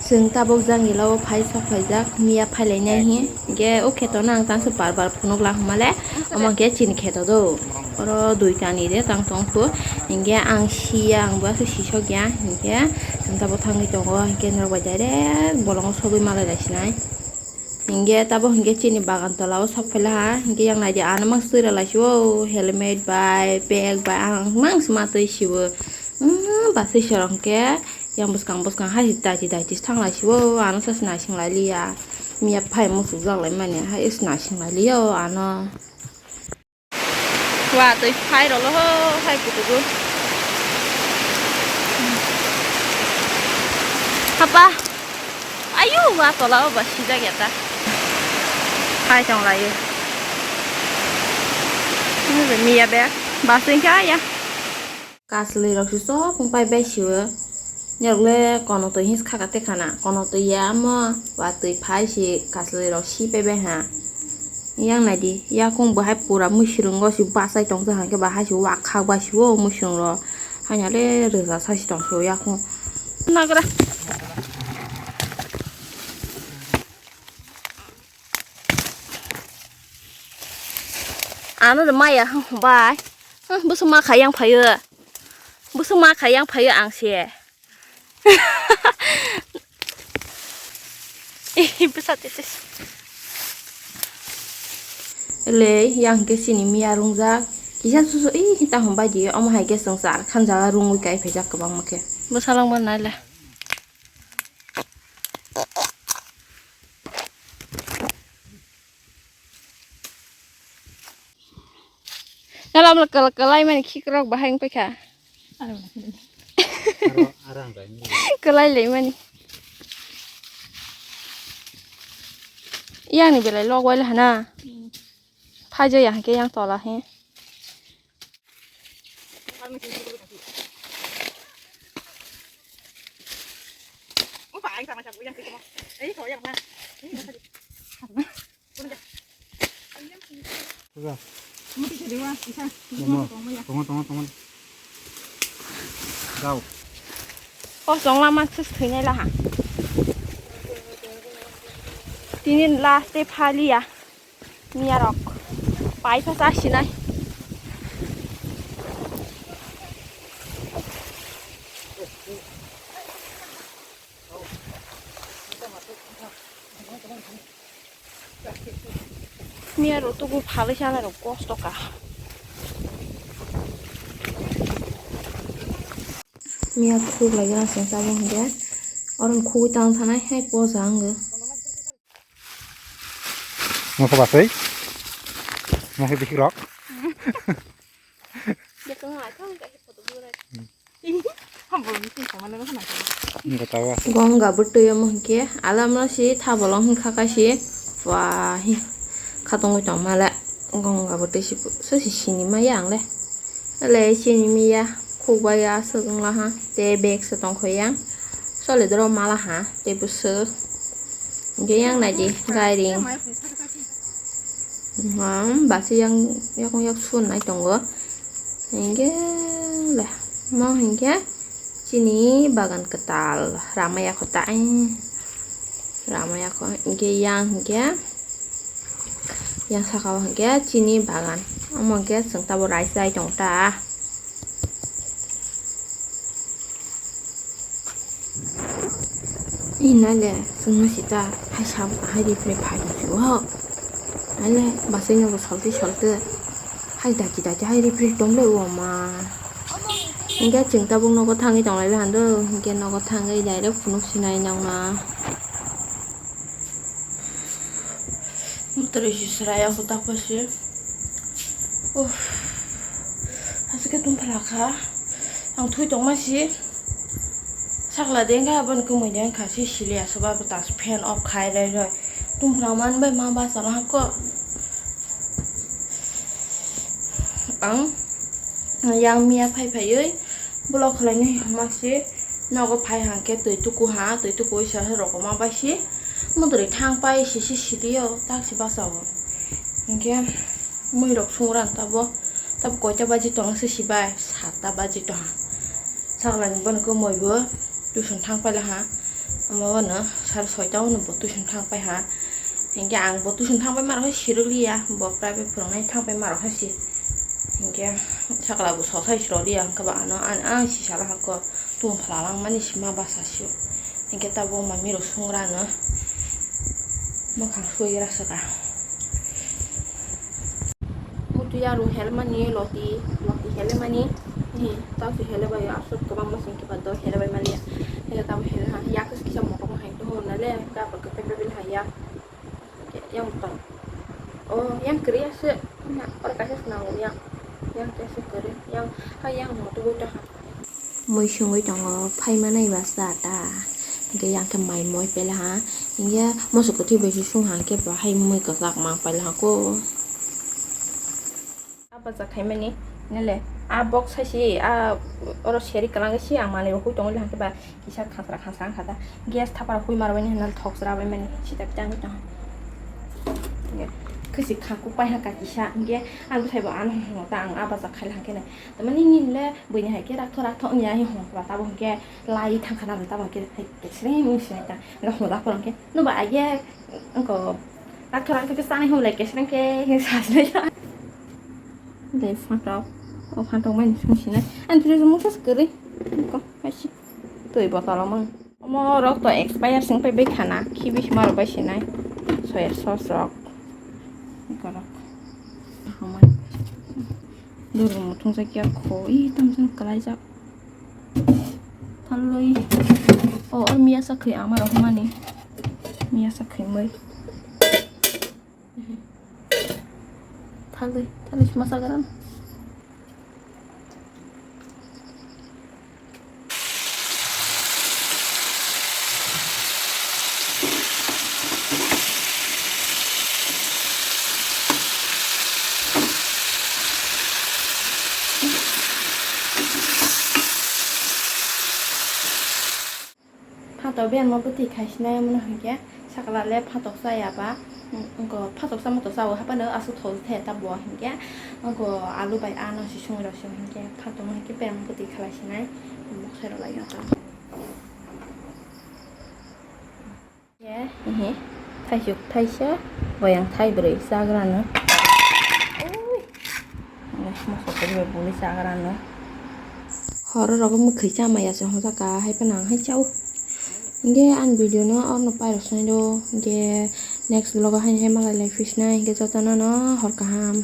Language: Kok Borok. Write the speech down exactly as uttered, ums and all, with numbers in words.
Chwng tabuk jangila o phai sok phaijak, miya phailainai hi. Hinkhe o kheto no ang tangsa bar bar phunuk la hwnmale, omo hinkhe chini kheto do. Oro duita ni de tang tong phu. Hinkhe ang siya, ang bo aswk sisok ya. Hinkhe ang tabuk thangwi tongo, hinkhe norok bai direct bolongo sogwi malai lai sinai. Hinkhe tabuk hinkhe chini bagan tola o sok phaila ha. Hinkhe yang naidi ano mang swira lai si o, helmet bai, bag bai, ang mang sma twi si o. Umm, basai sorok hinkhe. Yang bwskang bwskang hai daiti daiti thang lai si o, ano sa se naising lai liya. Miya phai muchuk jak lai mani hai se naising lai liya o ano. Wa twi phai rolo ho hai kutugo. Hapa. Ayu wa tola o ba sijak ya ta. Phai tong lai o. Miya be. Basing kha ya. Kaslwi rok se sok wng pai bai si o. Norok le kono twi hins kha kha te khana. Kono twi ya omo watwi phai se kaslwi rok si pai bai ha. Yang nai di yakung bo hai pura mwswrwng o se bachai tong jak hwnkhe ba hai se wak khak bai si o mwswrwng rok. Haino le rwja sai se tong si o yakung. Nagra. Ano de maya hwng bai. Hwng, bwswk ma kha yang phaio. Bwswk ma kha yang phaio ang se. Ih, bwsa te se. Le, yang ke sini miya rungjak. Kisa susu, ih, ta hwn bai di. Omo hai ke swngchar khan jaga rungwi kai phaijak kwbangma khe. Bwsa langma nai le. Nala mala kal-, kalai mani khikrok bahai wng paikha. Aro, aro ang bai. Kalai lai mani. Yang ni belai log wai hana. Hmm. Phai jaya hake yang tola he. Tongo, tongo, tongo. Dao. O chwng lama se thwinai laha. Tini last day phaliya. Miyarok. Pai pha chasinai. Miyarok tubu phalwi sanai rok kosto ka. Miya khuk lai gana seng sabo hwnkhe. Oro khugwi tang thanai hai poja wngkha. Mokhe basai. Mokhe bihik rok. Gong gabur twi omo hinkhe alamno si thabolong hinkha kaisi. Wa hi khatungwi tongmale. Gong gabur twi si sosi sini maya angle. Ale sini miya khukbai aswk wngla ha. Tei bag se tongkho yang. Chole doro mala ha. Tei bwswk. Hinkhe yang naidi gairing. Basi yang yakung yak sun nai tongo. Hinkhe le mo hinkhe chini bagan kwtal ramai yakho ta, ramai yakho hinkhe yang hinkhe yang saka o hinkhe chini bagan omo hinkhe chwng tabuk rai chai tongo ta. Ih, naile, chwngno sita, hai sabo kahai ripre phai rw phio. Naile, bachai nogo solte solte, hai dati dati hai ripre tong le o ma. Hinkhe chwng tabuk nogo thangwi tong lai hando, hinkhe nogo thangwi direct phunuk sinai nokna. Mwtwrwi se swrai o kwtak pha se. Uff. Aswk khe tong phala kha. Ang thwi tongma se. Sakla de wngkha, aboni kwmwi de wngkha se sili aswk ba bwtang fan off khai roi roi. Tong phala man bai ma bachalo hakhe. Ang yang miya phai phaiwi vlog khwlainai hwnma se. Nogo phai hwnkhe twi tuku ha, twi tukuwi se rokoma bai se mwtwrwi thang pai sisi siliyo tak se bachao. Hinkhe mwirok sungrang tabo, tabo koita baji tongo se sibai, satta baji tongha. Sakhlani bono khe moibo tuition thang paila ha. Omo wano sar soita wano bo tuition thang pai ha. Hinkhe ang bo tuition thang pai ma rok hai sirwk liya, bo private phwrwngnai thang pai ma rok hai si. Hinkhe sakla bo sosai siro liya, hinkhe ba ano ang, ang si sala hako tung phala lang mani si ma basa sio. Hinkhe tabuk mami rok sungra no mwkhang sui gra saka. Mutu yaru helmani loti, loti helemani, hi, tau si hele bai asuk kwbangma sing kiba dol hele bai maliya. Hele tamo hele ha, yak kisa motom hai to hor na le, ka pa ka pe pe bil ha yak. Yang tong. Oh, yang kri ase. Na, ora kaisa sna yang. Yang kaisa kri, yang, ha yang moto boi ta ha. Mui sungwi tongo, phaima nai ba sa ta. Hinkhe yang khe mai moi pela ha. Hinkhe moso kwthwi bai se sung ha, hinkhe bo hai mui kwchak mang pela ha ko. A baja khaimani, nele, a box hai se, a oro seri kwlangwi se ang manwi rw hui tongo, hinkhe ba kisa khasra khasra wngkha da. Gas thapar hui mar bai hinal thok chwra bai mani, sita pita wngwi tongo. Hinkhe khasi khakuk pai ha ka kisa, hinkhe ang bwsai bo ano hwngo ta, ang a baja khai la hinkhe nai. Tamani nini le buini hai khe rakthok rakthok wngya, hwnba tabuk hwnkhe lai thangkha nang tabuk hwnkhe hai kesreng wng sinai ta. Hwnkhe hwnba phuru hwnkhe, "Nwng ba aye wngkha rakthok rakthok khe chanai hwnlai kesreng khe," hwnwi sa sinai ta. Le phantok, o phantok bai sung sinai. Ani twi mungsa se kwrwi. Ko, hai se. Twi botolo mung. Omo rok to expire sing pai bai khana, khibi se ma rok bai sinai. Soya sauce rok. Eko rok. Hamai. Duru muthung sa kya kho. Ih, tam jang kalai jak. Thalwi. O, or miya sa khri ama rok mani. Miya sa khri mai. Thalwi, thalwi sima sa garan. Phatok biyangma bwtwi khaisinai, omono hinkhe sakla le phatok chaya ba, mm, wngkha phatok chama to chao, haphano aswk thok the ta bo hinkhe, wngkha alu bai ano se songwi rw se hinkhe phatok no hinkhe biyangma bwtwi khalai sinai, bwkha rw lai wngkha. Ye, ehe, thaisuk thaisa, boyang thaibrwi chagrano. Ui. Moso kwrwi bai buli chagrano. Horo rogo mwkhwi chamaya se hojaka, hai phano ang hai chao. Hinkhe ang video no orno pairok sinai do, hinkhe next vlog o haini hai malai lai phisnai, hinkhe jotono no hor kaham.